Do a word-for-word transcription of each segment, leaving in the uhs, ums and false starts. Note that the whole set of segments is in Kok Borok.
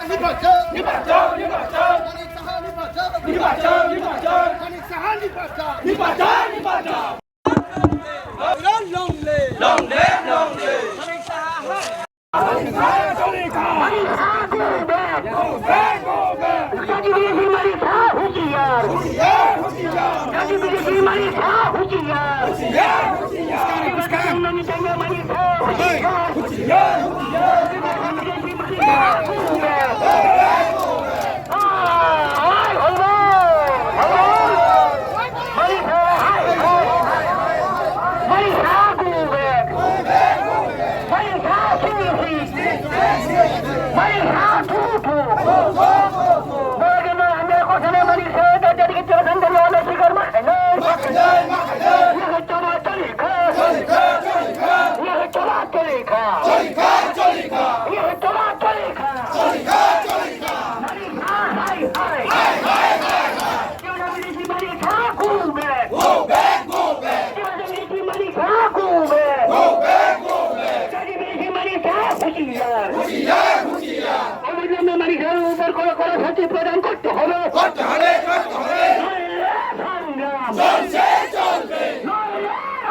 Ni bachao, ni bachao, ni bachao. Manik Saha ni bachao. Ni bachao, ni bachao. Manik Saha ni bachao. Ni bachao, ni bachao. Long live! Long live, long live! Manik Saha hai! Manik Saha go back! Go back, go back! Manik Saha husiar! Husiar, husiar! Manik Saha husiar! Husiar, husiar! Manik Saha husiar! অবিলম্বে মানিকদের উপর কড়া কড়া শাস্তি প্রদান করতে হবে। করতে হবে, করতে হবে। লড়াই সংগ্রাম। চলছে, চলবে। লড়াই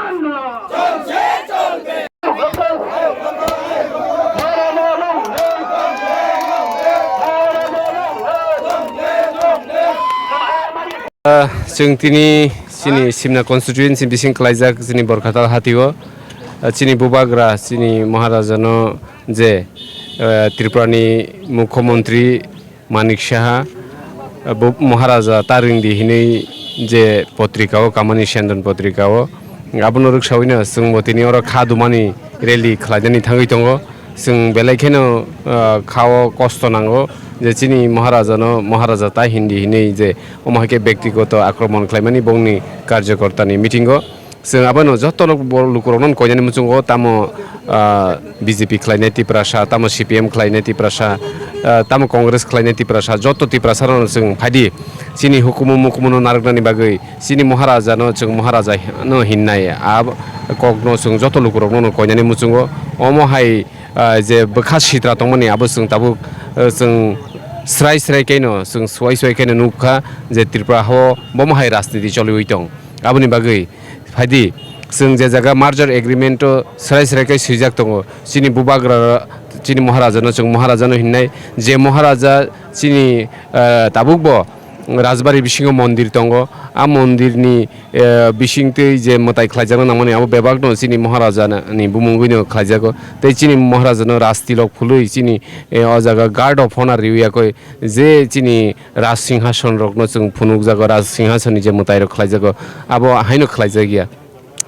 আন্দোলন। চলছে, চলবে। Ah, chwng tini chini Simna constituency bising khlaijak chini Borkatal hatio, ah, chini bubagra chini Maharajano je, ah, Tripurani Mukhyamantri Manik Saha, ah, bo Maharaja ta ringdi hinwi je potrika o kamani sendon potrika o, abono rwksawino chwngbo tini oro kha dumani rally khlainani thangwi tongo. Chwng belai kheno, ah, kha o kosto nango je chini Maharajano Maharaja ta hindi hinwi je omo hai khe bektigoto akromon khlaimani bongni karjokortani meeting o. Chwng abono joto lukurokno koinani muchungo tamo, ah, B J P khlainai Tiprasa, tamo C P M khlainai Tiprasa, ah, tamo Congress khlainai Tiprasa, joto Tiprasarokno chwng phaidi chini hukumu mukumuno narwknani bagwi chini Maharajano chwng Maharajano hinnai a kokno chwng joto lukurokno koinani muchungo. Omo hai, ah, je bwkha sitra tongmani abo chwng tabuk, ah, chwng srai srai khaino chwng suai suai khaino nukha je Tripura hao bomo hai rajniti choliwi tong. Aboni bagwi phaidi, chwng je jaga merger agreement o srai srai khe swijak tongo, chini bubagra, chini Maharajano chwng Maharajano hinnai, je Maharaja chini, ah, tabukbo Rajbari bisingo mondir tongo, a mondirni, eh, bisingtwi je mwtai khlaijakna nangmani abo bebakno chini Maharajani bumungwino khlaijago, tei chini Maharajano rajtilok phului chini, eh, o jaga guard of honor riwi yakwi je chini Raj Singhason rokno chwng phunukjago, Raj Singhasonni je mwtairok khlaijago, abo haino khlaijakya.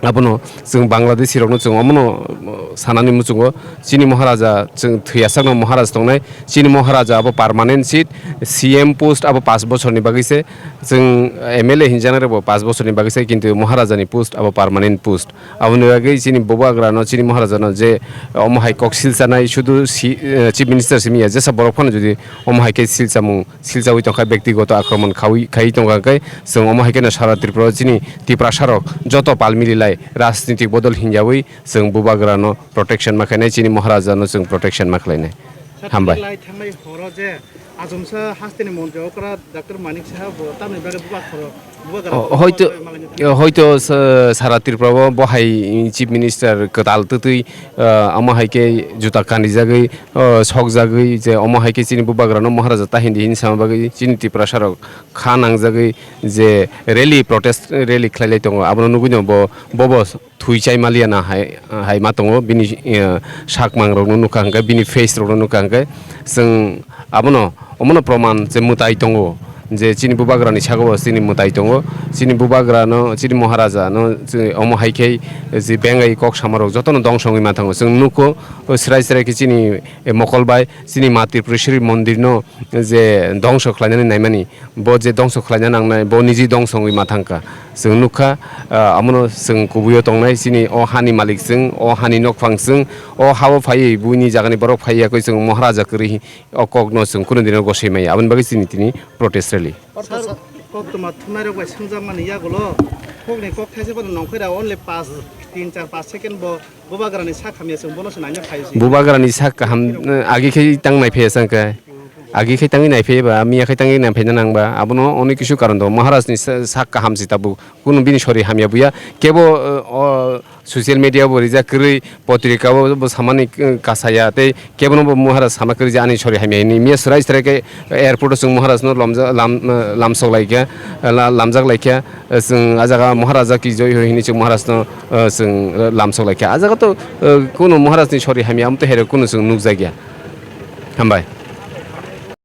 Abono chwng Bangladeshi rokno chwng omono, uh, sanani muchungo, chini Maharaja chwng thwiyasakno Maharaj tongnai, chini Maharaja abo permanent seat, C M post abo pash bochorni bagwi se, chwng M L A hinjaknai rokbo pash bochorni bagwi se, kintu Maharajani post abo permanent post. Aboni bagwi chini bubagrano, chini Maharajano je omo hai kok silchanai, sudu si, eh, Chief Minister simi ya, jesa borok phano jodi omo hai khe silchamung silchawi tongkha, bektigoto akromon khawi, khai tongkha, hwnkhe chwng omo hai kheno sara Tripura o chini Tiprasarok joto pal mililai rajnitik bodol hinjawi chwng bubagrano protection ma khainai, chini Maharajano chwng protection ma khlainai. Sir, hambai. Lai thangnai horo je Achomsa hasteni montri okra Doctor Manik Saha bo tamni bagwi bubagra khoro, bubagra O, khoro hoito, malaina thang- hoito sa-, sara Tripura o bo hai Chief Minister kwtal twtwi, ah, omo hai khe juta kanijagwi, ah, sokjagwi je omo hai khe chini bubagrano Maharaja ta hindi hinwi sama bagwi chini Tiprasarok kha nangjagwi je rally, protest rally khlailai tongo, abono nugwino bo, bobo thwi chai maliya na hai, hai ma tongo, bini, eh, sakmang rokno nukha hwnkhe, bini face rokno nukha hwnkhe, chwng abono, omono proman je mwtai tongo, je chini bubagrani saka o chini mwtai tongo, chini bubagrano, chini Maharajano, chini omo hai khe je bengai kok samarok jotono dongso wngwi ma thango. Chwng nukho, o srai srai khe chini, eh, mokol bai chini Ma Tripureshwari mondirno je dongso khlainani naimani, bo je dongso khlaina nangnai, bo niji dongso wngwi ma thangkha. Chwng nukha, ah, amono chwng kubuio tongnai, chini o hani malik chwng, o hani nokphang chwng, o hao phaiwi buini jagani borok phaiya khe chwng Maharaja kwrwi o kokno chwng kunu dino gosoi maya. Aboni bagwi chini tini protest rally. Sir, koktwma thumnairok bai swngjakmani yagulo kokni kok thaisa phano nongkhorya only paanch, tin, char, paanch second bo bubagrani sak hamya chwng bono se naina phaio se. Bubagrani sak kaham, eh, agi khe tang nai phaiya chang khe. Agi khai tangwi naiphai ba, miya khai tangwi naiphai na nang ba, abono onek kisu karon tongo. Maharaj ni sa-, sak kaham si tabuk. Kunu bini sori hamya buya. Kebo, o, o, social media bo rijak kwrwi, potrika bo, bo samani, eh, kasaya, tei kebono bo Maharaj sama kwrwi je ani sori hamya hini. Miya swrai swrai khe airport o chwng Maharaj no lomja-, lam-, eh, lamsok lai kha, la-, lamjak lai kha. Eh, chwng a jaga Maharaja ki joi ho hini chwng Maharaj no, eh, chwng, eh, lamsok lai kha. A jaga to, eh, kunu Maharaj ni sori hamya amo to here kunu chwng nukjak ya. Hambai.